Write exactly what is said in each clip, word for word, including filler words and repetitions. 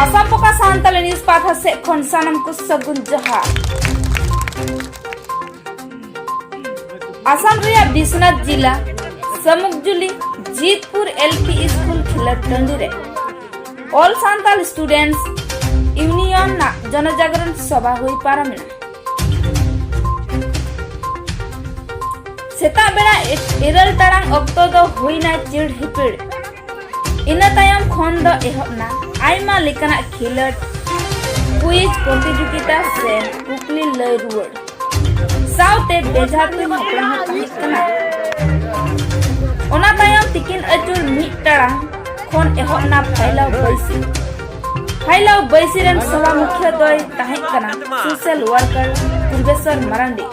Assam ᱯᱚᱠᱟ Santali news ᱯᱟᱦᱴᱟ ᱥᱮᱫ ᱠᱷᱚᱱ ᱥᱟᱱᱟᱢ ᱠᱚ ᱥᱟᱹᱜᱩᱱ ᱡᱚᱦᱟᱨ᱾ ᱟᱥᱟᱢ ᱨᱮᱭᱟᱜ ᱵᱤᱥᱱᱟᱛᱷ ᱡᱤᱞᱟ ᱥᱟᱢᱩᱠᱡᱩᱞᱤ ᱡᱤᱛᱯᱩᱨ ᱮᱞ ᱯᱤ ᱥᱠᱩᱞ ᱠᱷᱮᱞᱳᱰ ᱴᱟᱺᱰᱤ ᱨᱮ All Santal Students Union ᱱᱟᱜ ᱡᱚᱱᱚᱡᱟᱜᱨᱚᱱ ᱥᱚᱵᱷᱟ ᱦᱩᱭ ᱯᱟᱨᱚᱢᱮᱱᱟ᱾ ᱥᱮᱛᱟᱜ ᱵᱮᱲᱟ ᱤᱨᱟᱹᱞ ᱴᱟᱲᱟᱝ ᱚᱠᱛᱚ ᱫᱚ ᱦᱩᱭᱱᱟ ᱪᱤᱲ ᱦᱤᱯᱤᱲ᱾ ᱤᱱᱟᱹ ᱛᱟᱭᱚᱢ ᱠᱷᱚᱱ ᱫᱚ ᱮᱦᱚᱵ ᱱᱟ ᱟᱭᱢᱟ ᱞᱮᱠᱟᱱᱟᱜ ᱠᱷᱮᱞᱳᱰ, ᱠᱩᱭᱤᱡᱽ ᱯᱨᱚᱛᱤᱡᱳᱜᱤᱛᱟ ᱥᱮ ᱠᱩᱠᱞᱤ ᱞᱟᱹᱭ ᱨᱩᱣᱟᱹᱲ, ᱥᱟᱶᱛᱮ ᱵᱮᱡᱷᱟ ᱛᱩᱧ ᱦᱮᱯᱨᱟᱣ ᱦᱚᱸ ᱛᱟᱦᱮᱸ ᱠᱟᱱᱟ᱾ ᱚᱱᱟ ᱛᱟᱭᱚᱢ ᱛᱤᱠᱤᱱ ᱟᱹᱪᱩᱨ ᱢᱤᱫ ᱴᱟᱲᱟᱝ ᱠᱷᱚᱱ ᱮᱦᱚᱵ ᱱᱟ ᱯᱷᱟᱭᱞᱟᱣ ᱵᱟᱹᱭᱥᱤ᱾ ᱯᱷᱟᱭᱞᱟᱣ ᱵᱟᱹᱭᱥᱤ ᱨᱮᱱ ᱥᱚᱵᱷᱟ ᱢᱩᱠᱷᱤᱭᱟᱹ ᱫᱚᱭ ᱛᱟᱦᱮᱸ ᱠᱟᱱᱟ ᱥᱳᱥᱟᱞ ᱣᱟᱨᱠᱟᱨ ᱯᱩᱨᱵᱮᱥᱣᱚᱨ ᱢᱟᱨᱟᱱᱰᱤ᱾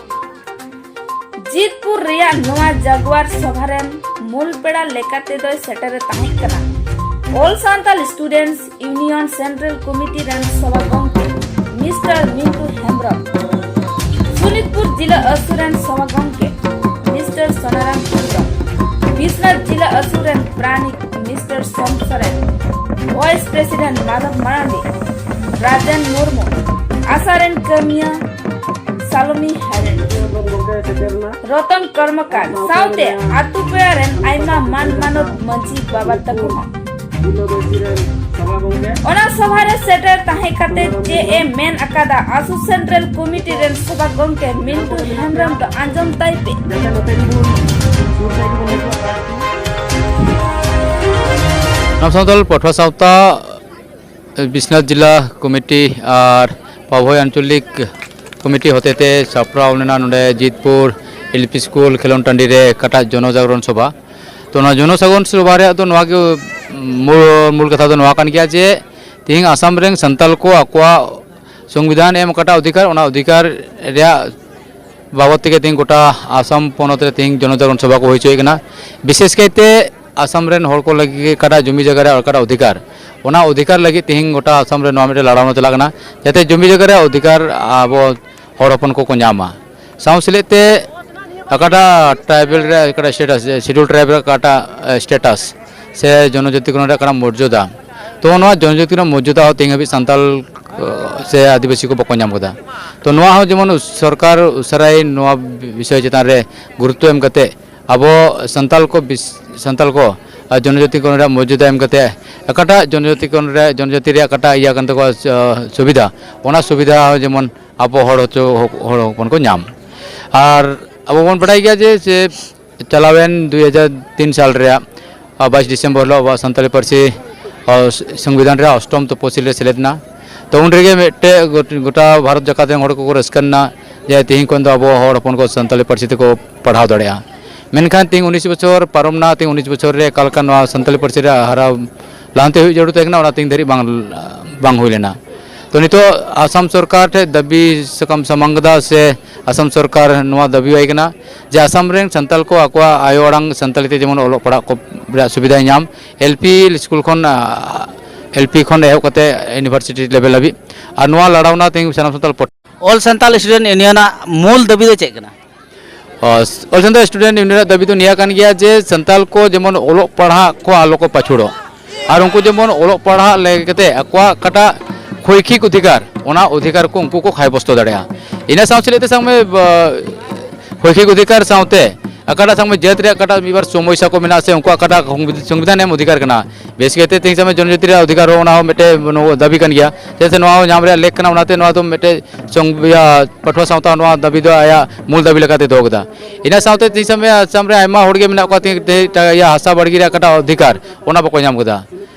ᱡᱤᱛᱯᱩᱨ ᱨᱮᱭᱟᱜ ᱱᱚᱣᱟ ᱡᱟᱜᱣᱟᱨ ᱥᱚᱵᱷᱟ ᱨᱮᱱ ᱢᱩᱞ ᱯᱮᱲᱟ ᱞᱮᱠᱟᱛᱮ ᱫᱚᱭ ᱥᱮᱴᱮᱨ ᱛᱟᱦᱮᱸ ᱠᱟᱱᱟ All Santal Students Union Central Committee ᱨᱮᱱ ᱥᱚᱵᱷᱟ ᱜᱚᱢᱠᱮ ᱢᱤᱥᱴᱟᱨ ᱢᱤᱱᱴᱩ ᱦᱮᱢᱵᱨᱚᱢ, ᱥᱩᱱᱤᱛᱯᱩᱨ ᱡᱤᱞᱟ ᱟᱹᱥᱩ ᱨᱮᱱ ᱥᱚᱵᱷᱟ ᱜᱚᱢᱠᱮ ᱢᱤᱥᱴᱟᱨ ᱥᱳᱱᱟᱨᱟᱢ ᱦᱮᱢᱵᱨᱚᱢ, ᱵᱤᱥᱱᱟᱛᱷ ᱡᱤᱞᱟ ᱟᱹᱥᱩ ᱨᱮᱱ Pranik mister Som Soren, vice president Madhab Marandi, Rajen Murmu, ᱟᱥᱟ ᱨᱮᱱ ᱠᱟᱹᱢᱤᱭᱟᱹ ᱥᱟᱞᱚᱢᱤ ᱦᱮᱢᱵᱨᱚᱢ, ᱨᱚᱛᱚᱱ ᱠᱚᱨᱢᱚᱠᱟᱨ ᱥᱟᱶᱛᱮ ᱟᱛᱳ ᱯᱮᱲᱟ ᱨᱮᱱ ᱟᱭᱢᱟ ᱢᱟᱱ ᱢᱟᱱᱚᱛ ᱢᱟᱹᱡᱷᱤ ᱵᱟᱵᱟ ᱛᱟᱠᱚ ᱦᱚᱸ᱾ ᱚᱱᱟ ᱥᱚᱵᱷᱟ ᱨᱮ ᱥᱮᱴᱮᱨ ᱛᱟᱦᱮᱸ ᱠᱟᱛᱮ ᱪᱮᱫ ᱮ ᱢᱮᱱ ᱟᱠᱟᱫᱟ ᱟᱥᱩ ᱥᱮᱱᱴᱨᱟᱞ ᱠᱚᱢᱤᱴᱤ ᱨᱮᱱ ᱥᱚᱵᱷᱟ ᱜᱚᱢᱠᱮ ᱢᱤᱱᱴᱩ ᱦᱮᱢᱵᱨᱚᱢ ᱫᱚ ᱟᱸᱡᱚᱢ ᱛᱟᱭ ᱯᱮ᱾ ᱱᱚᱣᱟ ᱥᱟᱶᱛᱟᱞ ᱯᱟᱹᱴᱷᱩᱣᱟᱹ ᱥᱟᱶᱛᱟ ᱵᱤᱥᱱᱟᱛᱷ ᱡᱮᱞᱟ ᱠᱚᱢᱤᱴᱤ ᱟᱨ ᱯᱟᱵᱷᱚᱭ ᱟᱧᱪᱚᱞᱤᱠ ᱠᱚᱢᱤᱴᱤ ᱦᱚᱛᱮᱛᱮ ᱥᱟᱯᱲᱟᱣ ᱞᱮᱱᱟ ᱱᱚᱰᱮ ᱡᱤᱛᱯᱩᱨ ᱮᱞ ᱯᱤ ᱥᱠᱩᱞ ᱠᱷᱮᱞᱳᱱ ᱴᱟᱺᱰᱤ ᱨᱮ ᱚᱠᱟᱴᱟᱜ ᱡᱚᱱᱚᱡᱟᱜᱨᱚᱱ ᱥᱚᱵᱷᱟ᱾ ᱛᱚ, ᱚᱱᱟ ᱡᱚᱱᱚᱡᱟᱜᱨᱚᱱ ᱥᱚᱵᱷᱟ ᱨᱮᱭᱟᱜ ᱫᱚ ᱱᱚᱣᱟ ᱜᱮ ᱢᱩ-, ᱢᱩᱞ ᱠᱟᱛᱷᱟ ᱫᱚ ᱱᱚᱣᱟ ᱠᱟᱱ ᱜᱮᱭᱟ ᱡᱮ ᱛᱮᱦᱮᱧ ᱟᱥᱟᱢ ᱨᱮᱱ ᱥᱟᱱᱛᱟᱞ ᱠᱚ ᱟᱠᱚᱣᱟᱜ ᱥᱚᱝᱵᱤᱫᱷᱟᱱ ᱮᱢ ᱚᱠᱟᱴᱟᱜ ᱚᱫᱷᱤᱠᱟᱨ, ᱚᱱᱟ ᱚᱫᱷᱤᱠᱟᱨ ᱨᱮᱭᱟᱜ ᱵᱟᱵᱚᱫ ᱛᱮᱜᱮ ᱛᱮᱦᱮᱧ ᱜᱚᱴᱟ ᱟᱥᱟᱢ ᱯᱚᱱᱚᱛ ᱨᱮ ᱛᱮᱦᱮᱧ ᱡᱚᱱᱚᱡᱟᱜᱚᱨᱚᱱ ᱥᱚᱵᱷᱟ ᱠᱚ ᱦᱩᱭ ᱦᱚᱪᱚᱭᱮᱫ ᱠᱟᱱᱟ᱾ ᱵᱤᱥᱮᱥ ᱠᱟᱭᱛᱮ ᱟᱥᱟᱢ ᱨᱮᱱ ᱦᱚᱲ ᱠᱚ ᱞᱟᱹᱜᱤᱫ ᱚᱠᱟᱴᱟᱜ ᱡᱚᱢᱤ ᱡᱟᱭᱜᱟ ᱨᱮ ᱚᱠᱟᱴᱟᱜ ᱚᱫᱷᱤᱠᱟᱨ, ᱚᱱᱟ ᱚᱫᱷᱤᱠᱟᱨ ᱞᱟᱹᱜᱤᱫ ᱛᱮᱦᱮᱧ ᱜᱚᱴᱟ ᱟᱥᱟᱢ ᱨᱮ ᱱᱚᱣᱟ ᱢᱤᱫᱴᱮᱱ ᱞᱟᱲᱟᱣᱱᱟ ᱪᱟᱞᱟᱜ ᱠᱟᱱᱟ, ᱡᱟᱛᱮ ᱡᱚᱢᱤ ᱡᱟᱭᱜᱟ ᱨᱮᱭᱟᱜ ᱚᱫᱷᱤᱠᱟᱨ ᱟᱵᱚ ᱦᱚᱲ ᱦᱚᱯᱚᱱ ᱠᱚᱠᱚ ᱧᱟᱢᱟ᱾ ᱥᱟᱶ ᱥᱮᱞᱮᱫ ᱛᱮ ᱚᱠᱟᱴᱟᱜ ᱴᱨᱟᱭᱵᱮᱞ ᱨᱮ ᱚᱠᱟᱴᱟᱜ ᱥᱴᱮᱴᱟᱥ, ᱥᱤᱰᱩᱞ ᱴᱨᱟᱭᱤᱵ ᱨᱮ ᱚᱠᱟᱴᱟᱜ ᱥᱴᱮᱴᱟᱥ ᱥᱮ ᱡᱚᱱᱚᱡᱟᱛᱤ ᱠᱚᱨᱮᱱᱟᱜ ᱚᱠᱟᱴᱟᱜ ᱢᱚᱨᱡᱟᱫᱟ, ᱛᱚ ᱱᱚᱣᱟ ᱡᱚᱱᱚᱡᱟᱛᱤ ᱨᱮᱱᱟᱜ ᱢᱚᱨᱡᱟᱫᱟ ᱦᱚᱸ ᱛᱮᱦᱮᱧ ᱦᱟᱹᱵᱤᱡ ᱥᱟᱱᱛᱟᱞ ᱥᱮ ᱟᱹᱫᱤᱵᱟᱹᱥᱤ ᱠᱚ ᱵᱟᱠᱚ ᱧᱟᱢ ᱠᱟᱫᱟ᱾ ᱛᱚ ᱱᱚᱣᱟ ᱦᱚᱸ ᱡᱮᱢᱚᱱ ᱥᱚᱨᱠᱟᱨ ᱩᱥᱟᱹᱨᱟᱭ ᱱᱚᱣᱟ ᱵᱤᱥᱚᱭ ᱪᱮᱛᱟᱱ ᱨᱮ ᱜᱩᱨᱩᱛᱛᱚ ᱮᱢ ᱠᱟᱛᱮ ᱟᱵᱚ ᱥᱟᱱᱛᱟᱞ ᱠᱚ ᱵᱤᱥ-, ᱥᱟᱱᱛᱟᱞ ᱠᱚ ᱟᱨ ᱡᱚᱱᱚᱡᱟᱛᱤ ᱠᱚ ᱨᱮᱱᱟᱜ ᱢᱚᱨᱡᱟᱫᱟ ᱮᱢ ᱠᱟᱛᱮ ᱚᱠᱟᱴᱟᱜ ᱡᱚᱱᱚᱡᱟᱛᱤ ᱠᱚ ᱨᱮ, ᱡᱚᱱᱚᱡᱟᱛᱤ ᱨᱮᱭᱟᱜ ᱚᱠᱟᱴᱟᱜ ᱤᱭᱟᱹ ᱠᱟᱱ ᱛᱟᱠᱚᱣᱟ, ᱥᱩᱵᱤᱫᱷᱟ, ᱚᱱᱟ ᱥᱩᱵᱤᱫᱷᱟ ᱦᱚᱸ ᱡᱮᱢᱚᱱ ᱟᱵᱚ ᱦᱚᱲ ᱦᱚᱪᱚ ᱦᱚᱲ ᱦᱚᱯᱚᱱ ᱠᱚ ᱧᱟᱢ᱾ ᱟᱨ ᱟᱵᱚ ᱵᱚᱱ ᱵᱟᱰᱟᱭ ᱜᱮᱭᱟ ᱡᱮ, ᱡᱮ ᱪᱟᱞᱟᱣᱮᱱ ᱫᱩ ᱦᱟᱡᱟᱨ ᱛᱤᱱ ᱥᱟᱞ ᱨᱮᱭᱟᱜ ᱵᱟᱭᱤᱥ ᱰᱤᱥᱮᱢᱵᱚᱨ ᱦᱤᱞᱳᱜ ᱟᱵᱚᱣᱟᱜ ᱥᱟᱱᱛᱟᱲᱤ ᱯᱟᱹᱨᱥᱤ ᱥᱚᱝᱵᱤᱫᱷᱟᱱ ᱨᱮᱭᱟᱜ ᱚᱥᱴᱚᱢ ᱛᱚᱯᱚᱥᱤᱞ ᱨᱮ ᱥᱮᱞᱮᱫ ᱮᱱᱟ᱾ ᱛᱚ ᱩᱱ ᱨᱮᱜᱮ ᱢᱤᱫᱴᱮᱡ ᱜᱚᱴ-, ᱜᱚᱴᱟ ᱵᱷᱟᱨᱚᱛ ᱡᱟᱠᱟᱛ ᱨᱮᱱ ᱦᱚᱲ ᱠᱚᱠᱚ ᱨᱟᱹᱥᱠᱟᱹ ᱞᱮᱱᱟ ᱡᱮ ᱛᱮᱦᱮᱧ ᱠᱷᱚᱱ ᱫᱚ ᱟᱵᱚ ᱦᱚᱲ ᱦᱚᱯᱚᱱ ᱠᱚ ᱥᱟᱱᱛᱟᱲᱤ ᱯᱟᱹᱨᱥᱤ ᱛᱮᱠᱚ ᱯᱟᱲᱦᱟᱣ ᱫᱟᱲᱮᱭᱟᱜᱼᱟ᱾ ᱢᱮᱱᱠᱷᱟᱱ ᱛᱮᱦᱮᱧ ᱩᱱᱤᱥ ᱵᱚᱪᱷᱚᱨ ᱯᱟᱨᱚᱢ ᱮᱱᱟ, ᱛᱮᱦᱮᱧ ᱩᱱᱤᱥ ᱵᱚᱪᱷᱚᱨ ᱨᱮ ᱚᱠᱟ ᱞᱮᱠᱟ ᱱᱚᱣᱟ ᱥᱟᱱᱛᱟᱲᱤ ᱯᱟᱹᱨᱥᱤ ᱨᱮ ᱦᱟᱨᱟ ᱞᱟᱦᱟᱱᱛᱤ ᱦᱩᱭᱩᱜ ᱡᱟᱹᱨᱩᱲ ᱛᱟᱦᱮᱸ ᱠᱟᱱᱟ, ᱚᱱᱟ ᱛᱮᱦᱮᱧ ᱫᱷᱟᱹᱨᱤᱡ ᱵᱟᱝ, ᱵᱟᱝ ᱦᱩᱭ ᱞᱮᱱᱟ᱾ ᱛᱚ ᱱᱤᱛᱚᱜ ᱟᱥᱟᱢ ᱥᱚᱨᱠᱟᱨ ᱴᱷᱮᱱ ᱫᱟᱹᱵᱤ ᱥᱟᱠᱟᱢ ᱥᱟᱢᱟᱝ ᱠᱮᱫᱟ ᱥᱮ ᱟᱥᱟᱢ ᱥᱚᱨᱠᱟᱨ ᱱᱚᱣᱟ ᱫᱟᱹᱵᱤ ᱟᱭ ᱠᱟᱱᱟ ᱡᱮ ᱟᱥᱟᱢ ᱨᱮᱱ ᱥᱟᱱᱛᱟᱲ ᱠᱚ ᱟᱠᱚᱣᱟᱜ ᱟᱭᱳ ᱟᱲᱟᱝ ᱥᱟᱱᱛᱟᱲᱤ ᱛᱮ ᱡᱮᱢᱚᱱ ᱚᱞᱚᱜ ᱯᱟᱲᱦᱟᱜ ᱠᱚ ᱨᱮᱭᱟᱜ ᱥᱩᱵᱤᱫᱷᱟᱭ ᱧᱟᱢ, ᱮᱞ ᱯᱤ ᱥᱠᱩᱞ ᱠᱷᱚᱱ, ᱟᱸ, ᱮᱞ ᱯᱤ ᱠᱷᱚᱱ ᱮᱦᱚᱵ ᱠᱟᱛᱮ ᱤᱭᱩᱱᱤᱵᱷᱟᱨᱥᱤᱴᱤ ᱞᱮᱵᱮᱞ ᱦᱟᱹᱵᱤᱡ᱾ ᱟᱨ ᱱᱚᱣᱟ ᱞᱟᱲᱟᱣᱱᱟ ᱛᱮᱦᱮᱧ ᱥᱟᱱᱟᱢ ᱥᱟᱱᱛᱟᱲ ᱯᱟᱹᱴ- ᱚᱞ ᱥᱟᱱᱛᱟᱲ ᱥᱴᱩᱰᱮᱱᱴ ᱤᱭᱩᱱᱤᱭᱚᱱᱟᱜ ᱢᱩᱞ ᱫᱟᱹᱵᱤ ᱫᱚ ᱪᱮᱫ ᱠᱟᱱᱟ? ᱚ, ᱚᱞ ᱥᱟᱱᱛᱟᱲ ᱥᱴᱩᱰᱮᱱᱴ ᱤᱭᱩᱱᱤᱭᱚᱱ ᱨᱮᱭᱟᱜ ᱫᱟᱹᱵᱤ ᱫᱚ ᱱᱤᱭᱟᱹ ᱠᱟᱱ ᱜᱮᱭᱟ ᱡᱮ ᱥᱟᱱᱛᱟᱲ ᱠᱚ ᱡᱮᱢᱚᱱ ᱚᱞᱚᱜ ᱯᱟᱲᱦᱟᱜ ᱠᱚ ᱟᱞᱚ ᱠᱚ ᱯᱟᱹᱪᱷᱩᱲᱚᱜ, ᱟᱨ ᱩᱱᱠᱩ ᱡᱮᱢᱚᱱ ᱚᱞᱚᱜ ᱯᱟᱲᱦᱟᱜ ᱞᱟᱹᱜᱤᱫ ᱠᱟᱛᱮ ᱟᱠᱚᱣᱟᱜ ᱚᱠᱟᱴᱟᱜ ᱥᱚᱭᱠᱷᱤᱠ ᱚᱫᱷᱤᱠᱟᱨ, ᱚᱱᱟ ᱚᱫᱷᱤᱠᱟᱨ ᱠᱚ ᱩᱱᱠᱩ ᱠᱚ ᱠᱷᱟᱭᱵᱚᱥᱛᱚ ᱫᱟᱲᱮᱭᱟᱜᱼᱟ᱾ ᱤᱱᱟᱹ ᱥᱟᱶ ᱥᱮᱞᱮᱫ ᱛᱮ ᱥᱟᱵ ᱢᱮ, ᱵᱟ-, ᱥᱚᱭᱠᱷᱤᱠ ᱚᱫᱷᱤᱠᱟᱨ ᱥᱟᱶᱛᱮ ᱚᱠᱟᱴᱟᱜ ᱥᱟᱵ ᱢᱮ ᱡᱟᱹᱛ ᱨᱮᱭᱟᱜ ᱚᱠᱟᱴᱟᱜ ᱢᱤᱫ ᱵᱟᱨ ᱥᱚᱢᱚᱥᱥᱟ ᱠᱚ ᱢᱮᱱᱟᱜᱼᱟ ᱥᱮ ᱩᱱᱠᱩᱣᱟᱜ ᱚᱠᱟᱴᱟᱜ ᱥᱚᱝᱵᱤᱫᱷᱟᱱ ᱮᱢ ᱚᱫᱷᱤᱠᱟᱨ ᱠᱟᱱᱟ, ᱵᱮᱥ ᱠᱟᱭᱛᱮ ᱛᱮᱦᱮᱧ ᱥᱟᱵ ᱢᱮ ᱡᱚᱱᱚᱡᱟᱹᱛᱤ ᱨᱮᱭᱟᱜ ᱚᱫᱷᱤᱠᱟᱨ ᱦᱚᱸ ᱚᱱᱟ ᱦᱚᱸ ᱢᱤᱫᱴᱮᱡ ᱱᱚᱣᱟ ᱫᱟᱹᱵᱤ ᱠᱟᱱ ᱜᱮᱭᱟ᱾ ᱪᱮᱫᱟᱜ ᱥᱮ ᱱᱚᱣᱟ ᱦᱚᱸ ᱧᱟᱢ ᱨᱮᱭᱟᱜ ᱞᱮᱠ ᱠᱟᱱᱟ, ᱚᱱᱟᱛᱮ ᱱᱚᱣᱟ ᱫᱚ ᱢᱤᱫᱴᱮᱡ ᱥᱚᱝ-, ᱤᱭᱟᱹ, ᱯᱟᱹᱴᱷᱩᱣᱟᱹ ᱥᱟᱶᱛᱟ ᱱᱚᱣᱟ ᱫᱟᱹᱵᱤ ᱫᱚ ᱟᱭᱟᱜ ᱢᱩᱞ ᱫᱟᱹᱵᱤ ᱞᱮᱠᱟᱛᱮ ᱫᱚᱦᱚ ᱠᱮᱫᱟ᱾ ᱤᱱᱟᱹ ᱥᱟᱶᱛᱮ ᱛᱮᱦᱮᱧ ᱥᱟᱵ ᱢᱮ ᱟᱥᱟᱢ ᱨᱮ ᱟᱭᱢᱟ ᱦᱚᱲ ᱜᱮ ᱢᱮᱱᱟᱜ ᱠᱚᱣᱟ ᱛᱮᱦᱮᱧ, ᱛᱮᱦᱮᱧ ᱤᱭᱟᱹ ᱦᱟᱥᱟ ᱵᱟᱲᱜᱮ ᱨᱮᱭᱟᱜ ᱚᱠᱟᱴᱟᱜ ᱚᱫᱷᱤᱠᱟᱨ, ᱚᱱᱟ ᱵᱟᱠᱚ ᱧᱟᱢ ᱠᱮᱫᱟ᱾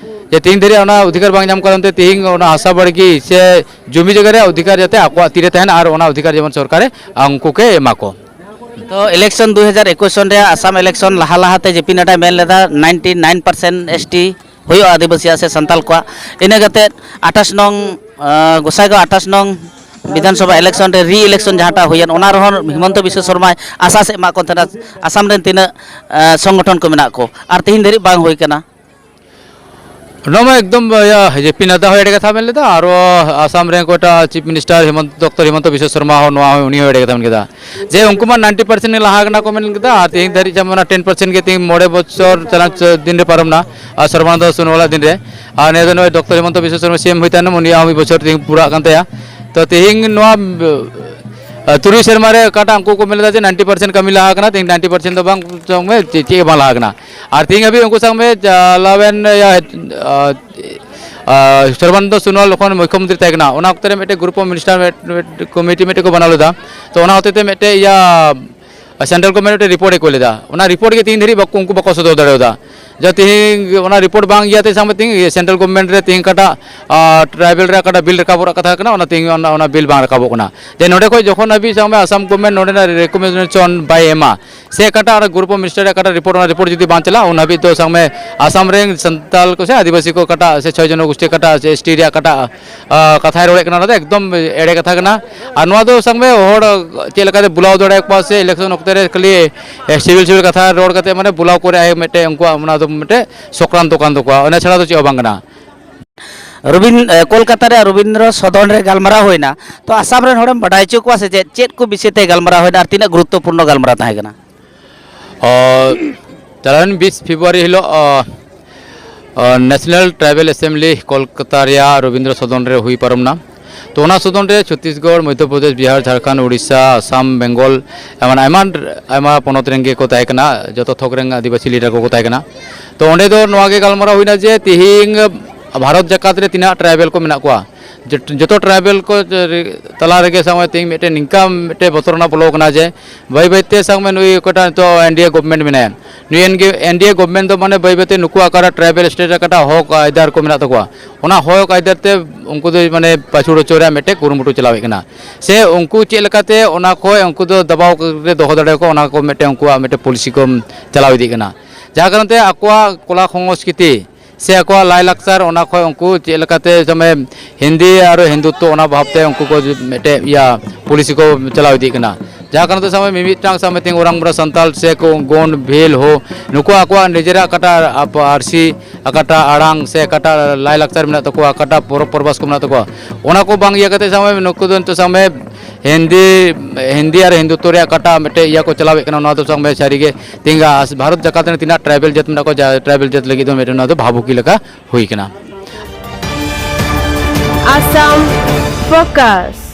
ᱡᱮ ᱛᱮᱦᱮᱧ ᱫᱷᱟᱹᱨᱤᱡ ᱚᱱᱟ ᱚᱫᱷᱤᱠᱟᱨ ᱵᱟᱝ ᱧᱟᱢ ᱠᱟᱨᱚᱱ ᱛᱮ ᱛᱮᱦᱮᱧ ᱚᱱᱟ ᱦᱟᱥᱟ ᱵᱟᱲᱜᱮ ᱥᱮ ᱡᱚᱢᱤ ᱡᱟᱭᱜᱟ ᱨᱮᱭᱟᱜ ᱚᱫᱷᱤᱠᱟᱨ ᱡᱟᱛᱮ ᱟᱠᱚᱣᱟᱜ ᱛᱤᱨᱮ ᱛᱟᱦᱮᱱ ᱟᱨ ᱚᱱᱟ ᱚᱫᱷᱤᱠᱟᱨ ᱡᱮᱢᱚᱱ ᱥᱚᱨᱠᱟᱨᱮ ᱩᱱᱠᱩ ᱠᱮ ᱮᱢᱟ ᱠᱚ᱾ ᱛᱚ election ᱫᱩ ᱦᱟᱡᱟᱨ ᱮᱠᱩᱥ ᱥᱚᱱ ᱨᱮᱭᱟᱜ ᱟᱥᱟᱢ election ᱞᱟᱦᱟ ᱞᱟᱦᱟᱛᱮ ᱡᱮ ᱯᱤ ᱱᱟᱰᱰᱟᱭ ᱢᱮᱱ ᱞᱮᱫᱟ ninety nine percent S T ᱦᱩᱭᱩᱜᱼᱟ ᱟᱹᱫᱤᱵᱟᱹᱥᱤᱭᱟᱜ ᱥᱮ ᱥᱟᱱᱛᱟᱞ ᱠᱚᱣᱟᱜ᱾ ᱤᱱᱟᱹ ᱠᱟᱛᱮᱫ ᱟᱴᱷᱟᱥ ᱱᱚᱝ ᱟᱸ, ᱜᱚᱸᱥᱟᱭᱜᱟᱸᱣ ᱟᱴᱷᱟᱥ ᱱᱚᱝ ᱵᱤᱫᱷᱟᱱ ᱥᱚᱵᱷᱟ election ᱨᱮ re-election ᱡᱟᱦᱟᱸᱴᱟᱜ ᱦᱩᱭᱮᱱ, ᱚᱱᱟ ᱨᱮᱦᱚᱸ ᱦᱤᱢᱚᱱᱛᱚ ᱵᱤᱥᱥᱚ ᱥᱚᱨᱢᱟᱭ ᱟᱥᱟᱥ ᱮ ᱮᱢᱟᱜ ᱠᱚ ᱛᱟᱦᱮᱱᱟ ᱟᱥᱟᱢ ᱨᱮᱱ ᱛᱤᱱᱟᱹᱜ, ᱟᱸ, ᱥᱚᱝᱜᱚᱴᱷᱚᱱ ᱠᱚ ᱢᱮᱱᱟᱜ ᱠᱚ, ᱟᱨ ᱛᱮᱦᱮᱧ ᱫᱷᱟᱹᱨᱤᱡ ᱵᱟᱝ ᱦᱩᱭ ᱠᱟᱱᱟ᱾ ᱱᱚᱣᱟ ᱢᱟ ᱮᱠᱫᱚᱢ, ᱤᱭᱟᱹ, ᱡᱮ ᱯᱤ ᱱᱟᱰᱰᱟ ᱦᱚᱸ ᱮᱲᱮ ᱠᱟᱛᱷᱟ ᱢᱮᱱ ᱞᱮᱫᱟ, ᱟᱨᱚ ᱟᱥᱟᱢ ᱨᱮᱱ ᱚᱠᱚᱭᱴᱟᱜ Chief Minister Himanta, doctor Himanta ᱵᱤᱥᱥᱚ ᱥᱚᱨᱢᱟ ᱦᱚᱸ, ᱱᱚᱣᱟ ᱦᱚᱸ, ᱩᱱᱤ ᱦᱚᱸ ᱮᱲᱮ ᱠᱟᱛᱷᱟ ᱢᱮᱱ ᱠᱮᱫᱟ᱾ ᱡᱮ ᱩᱱᱠᱩ ᱢᱟ ninety percent ᱜᱮ ᱞᱟᱦᱟ ᱠᱟᱱᱟ ᱠᱚ ᱢᱮᱱ ᱠᱮᱫᱟ, ᱟᱨ ᱛᱮᱦᱮᱧ ᱫᱷᱟᱹᱨᱤᱡ ᱡᱮᱢᱚᱱ ᱚᱱᱟ ten percent ᱜᱮ ᱛᱮᱦᱮᱧ ᱢᱚᱬᱮ ᱵᱚᱪᱷᱚᱨ ᱪᱟᱞᱟᱣ ᱫᱤᱱ ᱨᱮ ᱯᱟᱨᱚᱢ ᱱᱟ, ᱟᱨ ᱥᱚᱨᱵᱟᱱᱚᱱᱫᱚ ᱥᱳᱱᱳᱣᱟᱞ ᱟᱜ ᱫᱤᱱ ᱨᱮ᱾ ᱟᱨ ᱱᱤᱭᱟᱹ ᱫᱚ ᱱᱩᱭ ᱰᱚᱠᱴᱚᱨ ᱦᱤᱢᱚᱱᱛᱚ ᱵᱤᱥᱥᱚ ᱥᱚᱨᱢᱟ CM ᱦᱩᱭ ᱛᱟᱭᱱᱚᱢ ᱩᱱᱤᱭᱟᱜ ᱦᱚᱸ ᱢᱤᱫ ᱵᱚᱪᱷᱚᱨ ᱛᱮᱦᱮᱧ ᱯᱩᱨᱟᱹᱜ ᱠᱟᱱ ᱛᱟᱭᱟ᱾ ᱛᱚ ᱛᱮᱦᱮᱧ ᱱᱚᱣᱟ, ᱟᱸ, ᱛᱩᱨᱩᱭ ᱥᱮᱨᱢᱟ ᱨᱮ ᱚᱠᱟᱴᱟᱜ ᱩᱱᱠᱩ ᱠᱚ ᱢᱮᱱ ᱞᱮᱫᱟ ᱡᱮ ninety percent ᱠᱟᱹᱢᱤ ᱞᱟᱦᱟ ᱠᱟᱱᱟ, ᱛᱮᱦᱮᱧ ninety percent ᱫᱚ ᱵᱟᱝ, ᱪᱮᱫ, ᱪᱮᱫ ᱦᱚᱸ ᱵᱟᱝ ᱞᱟᱦᱟ ᱠᱟᱱᱟ᱾ ᱟᱨ ᱛᱮᱦᱮᱧ ᱦᱟᱹᱵᱤᱡ ᱩᱱᱠᱩ ᱥᱟᱶ ᱢᱮ ᱪᱟᱞᱟᱣᱮᱱ, ᱤᱭᱟᱹ, ᱟᱸ, ᱟᱸ, ᱥᱚᱨᱵᱟᱱᱚᱱᱫᱚ ᱥᱳᱱᱳᱣᱟᱞ ᱡᱚᱠᱷᱚᱱ ᱢᱩᱠᱷᱭᱚᱢᱚᱱᱛᱨᱤ ᱛᱟᱦᱮᱸ ᱠᱟᱱᱟ, ᱚᱱᱟ ᱚᱠᱛᱮ ᱨᱮ ᱢᱤᱫᱴᱮᱱ group of minister ᱢᱤᱫ, ᱢᱤᱫ committee ᱢᱤᱫᱴᱮᱱ ᱠᱚ ᱵᱮᱱᱟᱣ ᱞᱮᱫᱟ᱾ ᱛᱚ ᱚᱱᱟ ᱦᱚᱛᱮᱡ ᱛᱮ ᱢᱤᱫᱴᱮᱡ, ᱤᱭᱟᱹ, central government ᱢᱤᱫᱴᱮᱡ report ᱮ ᱠᱚᱭ ᱞᱮᱫᱟ᱾ ᱚᱱᱟ report ᱜᱮ ᱛᱮᱦᱮᱧ ᱫᱷᱟᱹᱨᱤᱡ ᱵᱟᱠᱚ, ᱩᱱᱠᱩ ᱵᱟᱠᱚ ᱥᱚᱫᱚᱨ ᱫᱟᱲᱮᱭᱟᱫᱟ᱾ ᱡᱟ ᱛᱮᱦᱮᱧ ᱚᱱᱟ report ᱵᱟᱝ ᱤᱭᱟᱹᱛᱮ ᱥᱟᱵ ᱢᱮ ᱛᱮᱦᱮᱧ central government ᱨᱮ ᱛᱮᱦᱮᱧ ᱚᱠᱟᱴᱟᱜ, ᱟᱸ, tribal ᱨᱮ ᱚᱠᱟᱴᱟᱜ bill ᱨᱟᱠᱟᱵᱚᱜ ᱨᱮᱭᱟᱜ ᱠᱟᱛᱷᱟ ᱠᱟᱱᱟ, ᱚᱱᱟ ᱛᱮᱦᱮᱧ ᱚᱱᱟ, ᱚᱱᱟ bill ᱵᱟᱝ ᱨᱟᱠᱟᱵᱚᱜ ᱠᱟᱱᱟ᱾ ᱡᱮ ᱱᱚᱰᱮ ᱠᱷᱚᱱ ᱡᱚᱠᱷᱚᱱ ᱦᱟᱹᱵᱤᱡ ᱥᱟᱵ ᱢᱮ ᱟᱥᱟᱢ government ᱱᱚᱰᱮᱱᱟᱜ recommendation ᱵᱟᱭ ᱮᱢᱟ, ᱥᱮ ᱚᱠᱟᱴᱟᱜ ᱚᱱᱟ group of minister ᱨᱮᱭᱟᱜ ᱚᱠᱟᱴᱟᱜ report, ᱚᱱᱟ report ᱡᱩᱫᱤ ᱵᱟᱝ ᱪᱟᱞᱟᱜᱼᱟ, ᱩᱱ ᱦᱟᱹᱵᱤᱡ ᱫᱚ ᱥᱟᱵ ᱢᱮ ᱟᱥᱟᱢ ᱨᱮᱱ ᱥᱟᱱᱛᱟᱞ ᱠᱚ ᱥᱮ ᱟᱹᱫᱤᱵᱟᱹᱥᱤ ᱠᱚ ᱚᱠᱟᱴᱟᱜ ᱥᱮ ᱪᱷᱚᱭ ᱡᱚᱱᱚᱜᱳᱥᱴᱤ ᱚᱠᱟᱴᱟᱜ ᱥᱮ ST ᱨᱮᱭᱟᱜ ᱚᱠᱟᱴᱟᱜ, ᱟᱸ, ᱠᱟᱛᱷᱟᱭ ᱨᱚᱲᱮᱫ ᱠᱟᱱᱟ, ᱚᱱᱟ ᱫᱚ ᱮᱠᱫᱚᱢ ᱮᱲᱮ ᱠᱟᱛᱷᱟ ᱠᱟᱱᱟ᱾ ᱟᱨ ᱱᱚᱣᱟ ᱫᱚ ᱥᱟᱵ ᱢᱮ ᱦᱚᱲ ᱪᱮᱫ ᱞᱮᱠᱟᱛᱮ ᱵᱩᱞᱟᱣ ᱫᱟᱲᱮᱭᱟᱠᱚᱣᱟ ᱥᱮ election ᱚᱠᱛᱮ ᱨᱮ ᱠᱷᱟᱹᱞᱤ, ᱮ, civil civil ᱠᱟᱛᱷᱟ ᱨᱚᱲ ᱠᱟᱛᱮ ᱢᱟᱱᱮ ᱵᱩᱞᱟᱣ ᱠᱚᱨᱮ ᱟᱭ ᱢᱤᱫᱴᱮᱡ ᱩᱱᱠᱩᱣᱟᱜ ᱚᱱᱟ ᱫᱚ ᱢᱤᱫᱴᱮᱡ ᱥᱚᱠᱨᱟᱱᱛᱚ ᱠᱟᱱ ᱛᱟᱠᱚᱣᱟ, ᱚᱱᱟ ᱪᱷᱟᱲᱟ ᱫᱚ ᱪᱮᱫ ᱦᱚᱸ ᱵᱟᱝ ᱠᱟᱱᱟ᱾ ᱨᱚᱵᱤᱱ-, ᱮ, ᱠᱳᱞᱠᱟᱛᱟ ᱨᱮ ᱨᱚᱵᱤᱱᱫᱨᱚ ᱥᱚᱫᱚᱱ ᱨᱮ ᱜᱟᱞᱢᱟᱨᱟᱣ ᱦᱩᱭᱱᱟ, ᱛᱚ ᱟᱥᱟᱢ ᱨᱮᱱ ᱦᱚᱲᱮᱢ ᱵᱟᱰᱟᱭ ᱦᱚᱪᱚ ᱠᱚᱣᱟ ᱥᱮ ᱪᱮᱫ, ᱪᱮᱫ ᱠᱚ ᱵᱤᱥᱚᱭ ᱛᱮ ᱜᱟᱞᱢᱟᱨᱟᱣ ᱦᱩᱭᱱᱟ ᱟᱨ ᱛᱤᱱᱟᱹᱜ ᱜᱩᱨᱩᱛᱛᱚᱯᱩᱨᱱᱚ ᱜᱟᱞᱢᱟᱨᱟᱣ ᱛᱟᱦᱮᱸ ᱠᱟᱱᱟ? ᱚ, ᱪᱟᱞᱟᱣᱮᱱ ᱵᱤᱥ ᱯᱷᱮᱵᱽᱨᱩᱣᱟᱨᱤ ᱦᱤᱞᱳᱜ, ᱚ, ᱚ, National Tribal Assembly ᱠᱳᱞᱠᱟᱛᱟ ᱨᱮᱭᱟᱜ ᱨᱚᱵᱤᱱᱫᱨᱚ ᱥᱚᱫᱚᱱ ᱨᱮ ᱦᱩᱭ ᱯᱟᱨᱚᱢᱱᱟ᱾ ᱛᱚ ᱚᱱᱟ ᱥᱚᱫᱚᱱ ᱨᱮ ᱪᱷᱚᱛᱤᱥᱜᱚᱲ, ᱢᱚᱫᱽᱫᱷᱚ ᱯᱨᱚᱫᱮᱥ, ᱵᱤᱦᱟᱨ, ᱡᱷᱟᱲᱠᱷᱚᱸᱰ, ᱩᱲᱤᱥᱥᱟ, ᱟᱥᱟᱢ, ᱵᱮᱝᱜᱚᱞ, ᱮᱢᱟᱱ ᱟᱭᱢᱟ, ᱟᱭᱢᱟ ᱯᱚᱱᱚᱛ ᱨᱮᱱ ᱜᱮᱠᱚ ᱛᱟᱦᱮᱸ ᱠᱟᱱᱟ, ᱡᱚᱛᱚ ᱛᱷᱚᱠ ᱨᱮᱱ ᱟᱹᱫᱤᱵᱟᱹᱥᱤ leader ᱠᱚᱠᱚ ᱛᱟᱦᱮᱸ ᱠᱟᱱᱟ᱾ ᱛᱚ ᱚᱸᱰᱮ ᱫᱚ ᱱᱚᱣᱟ ᱜᱮ ᱜᱟᱞᱢᱟᱨᱟᱣ ᱦᱩᱭᱱᱟ ᱡᱮ ᱛᱤᱦᱤᱧ ᱵᱷᱟᱨᱚᱛ ᱡᱟᱠᱟᱛ ᱨᱮ ᱛᱤᱱᱟᱹᱜ tribal ᱠᱚ ᱢᱮᱱᱟᱜ ᱠᱚᱣᱟ, ᱡᱚᱛ-, ᱡᱚᱛᱚ tribal ᱠᱚ ᱛᱟᱞᱟ ᱨᱮᱜᱮ ᱥᱟᱵ ᱢᱮ ᱛᱮᱦᱮᱧ ᱢᱤᱫᱴᱮᱱ ᱱᱤᱝᱠᱟ ᱢᱤᱫᱴᱮᱱ ᱵᱚᱛᱚᱨ ᱨᱮᱱᱟᱜ ᱵᱚᱞᱚ ᱠᱟᱱᱟ ᱡᱮ ᱵᱟᱹᱭ ᱵᱟᱹᱭ ᱛᱮ ᱥᱟᱵ ᱢᱮ ᱱᱩᱭ ᱚᱠᱚᱭᱴᱟᱜ ᱱᱤᱛᱚᱜ NDA government ᱢᱮᱱᱟᱭᱟ, ᱱᱩᱭ NDA, NDA government ᱫᱚ ᱢᱟᱱᱮ ᱵᱟᱹᱭ ᱵᱟᱹᱭ ᱛᱮ ᱱᱩᱠᱩᱣᱟᱜ ᱚᱠᱟᱴᱟᱜ tribal state ᱨᱮ ᱚᱠᱟᱴᱟᱜ ᱦᱚᱠ ᱟᱭᱫᱟᱨ ᱠᱚ ᱢᱮᱱᱟᱜ ᱛᱟᱠᱚᱣᱟ, ᱚᱱᱟ ᱦᱚᱠ ᱟᱭᱫᱟᱨ ᱛᱮ ᱩᱱᱠᱩ ᱫᱚ ᱢᱟᱱᱮ ᱯᱟᱹᱪᱩᱲ ᱦᱚᱪᱚ ᱨᱮᱭᱟᱜ ᱢᱤᱫᱴᱮᱱ ᱠᱩᱨᱩᱢᱩᱴᱩ ᱪᱟᱞᱟᱣᱮᱫ ᱠᱟᱱᱟ᱾ ᱥᱮ ᱩᱱᱠᱩ ᱪᱮᱫ ᱞᱮᱠᱟᱛᱮ ᱚᱱᱟ ᱠᱷᱚᱱ ᱩᱱᱠᱩ ᱫᱚ ᱫᱟᱵᱟᱣ ᱨᱮ ᱫᱚᱦᱚ ᱫᱟᱲᱮᱭᱟᱠᱚᱣᱟ, ᱚᱱᱟ ᱠᱚ ᱢᱤᱫᱴᱮᱱ ᱩᱱᱠᱩᱣᱟᱜ ᱢᱤᱫᱴᱮᱱ policy ᱠᱚ ᱪᱟᱞᱟᱣ ᱤᱫᱤᱜ ᱠᱟᱱᱟ᱾ ᱡᱟᱦᱟᱸ ᱠᱟᱨᱚᱱ ᱛᱮ ᱟᱠᱚᱣᱟᱜ ᱠᱚᱞᱟ ᱥᱚᱝᱥᱠᱨᱤᱛᱤ ᱥᱮ ᱟᱠᱚᱣᱟᱜ ᱞᱟᱭᱼᱞᱟᱠᱪᱟᱨ, ᱚᱱᱟ ᱠᱷᱚᱱ ᱩᱱᱠᱩ ᱪᱮᱫ ᱞᱮᱠᱟᱛᱮ ᱥᱟᱢᱮ ᱦᱤᱱᱫᱤ ᱟᱨ ᱦᱤᱱᱫᱩᱛᱛᱚ, ᱚᱱᱟ ᱵᱷᱟᱵᱽᱛᱮ ᱩᱱᱠᱩ ᱠᱚ ᱢᱤᱫᱴᱮᱡ ᱤᱭᱟᱹ ᱯᱚᱞᱤᱥᱤ ᱠᱚ ᱪᱟᱞᱟᱣ ᱤᱫᱤᱭᱮᱫ ᱠᱟᱱᱟ᱾ ᱡᱟᱦᱟᱸ ᱠᱟᱨᱚᱱ ᱛᱮ ᱥᱟᱢᱮ ᱢᱤᱢᱤᱫᱴᱟᱝ ᱥᱟᱢᱮ ᱛᱮᱦᱮᱧ ᱚᱨᱟᱝ ᱵᱩᱨᱟ ᱥᱟᱱᱛᱟᱞ ᱥᱮ ᱠᱚ ᱜᱳᱸᱰ, ᱵᱷᱤᱞ, ᱦᱳ, ᱱᱩᱠᱩ ᱟᱠᱚᱣᱟᱜ ᱱᱤᱡᱮᱨᱟᱜ ᱚᱠᱟᱴᱟᱜ ᱟᱯ-, ᱟᱹᱨᱥᱤ, ᱚᱠᱟᱴᱟᱜ ᱟᱲᱟᱝ ᱥᱮ ᱚᱠᱟᱴᱟᱜ ᱞᱟᱭᱼᱞᱟᱠᱪᱟᱨ ᱢᱮᱱᱟᱜ ᱛᱟᱠᱚᱣᱟ, ᱚᱠᱟᱴᱟᱜ ᱯᱚᱨᱚᱵᱽ ᱯᱚᱨᱵᱟᱥ ᱠᱚ ᱢᱮᱱᱟᱜ ᱛᱟᱠᱚᱣᱟ, ᱚᱱᱟ ᱠᱚ ᱵᱟᱝ ᱤᱭᱟᱹ ᱠᱟᱛᱮ ᱥᱟᱢᱮ ᱱᱩᱠᱩ ᱫᱚ ᱱᱤᱛᱚᱜ ᱥᱟᱢᱮ ᱦᱤᱱᱫᱤ, ᱦᱤᱱᱫᱤ ᱟᱨ ᱦᱤᱱᱫᱩᱛᱛᱚ ᱨᱮᱭᱟᱜ ᱚᱠᱟᱴᱟᱜ ᱢᱤᱫᱴᱮᱡ ᱤᱭᱟᱹ ᱠᱚ ᱪᱟᱞᱟᱣᱮᱫ ᱠᱟᱱᱟ, ᱱᱚᱣᱟ ᱫᱚ ᱥᱟᱢᱮ ᱥᱟᱹᱨᱤᱜᱮ ᱛᱮᱦᱮᱧ ᱵᱷᱟᱨᱚᱛ ᱡᱟᱠᱟᱛ ᱨᱮ ᱛᱤᱱᱟᱹᱜ ᱴᱨᱟᱭᱵᱮᱞ ᱡᱟᱹᱛ ᱢᱮᱱᱟᱜ ᱠᱚᱣᱟ, ᱡᱟ-, ᱴᱨᱟᱭᱵᱮᱞ ᱡᱟᱹᱛ ᱞᱟᱹᱜᱤᱫ ᱫᱚ ᱢᱤᱫᱴᱮᱱ ᱱᱚᱣᱟ ᱫᱚ ᱵᱷᱟᱵᱩᱠᱤ ᱞᱮᱠᱟ ᱦᱩᱭ ᱠᱟᱱᱟ᱾ Assam Focus.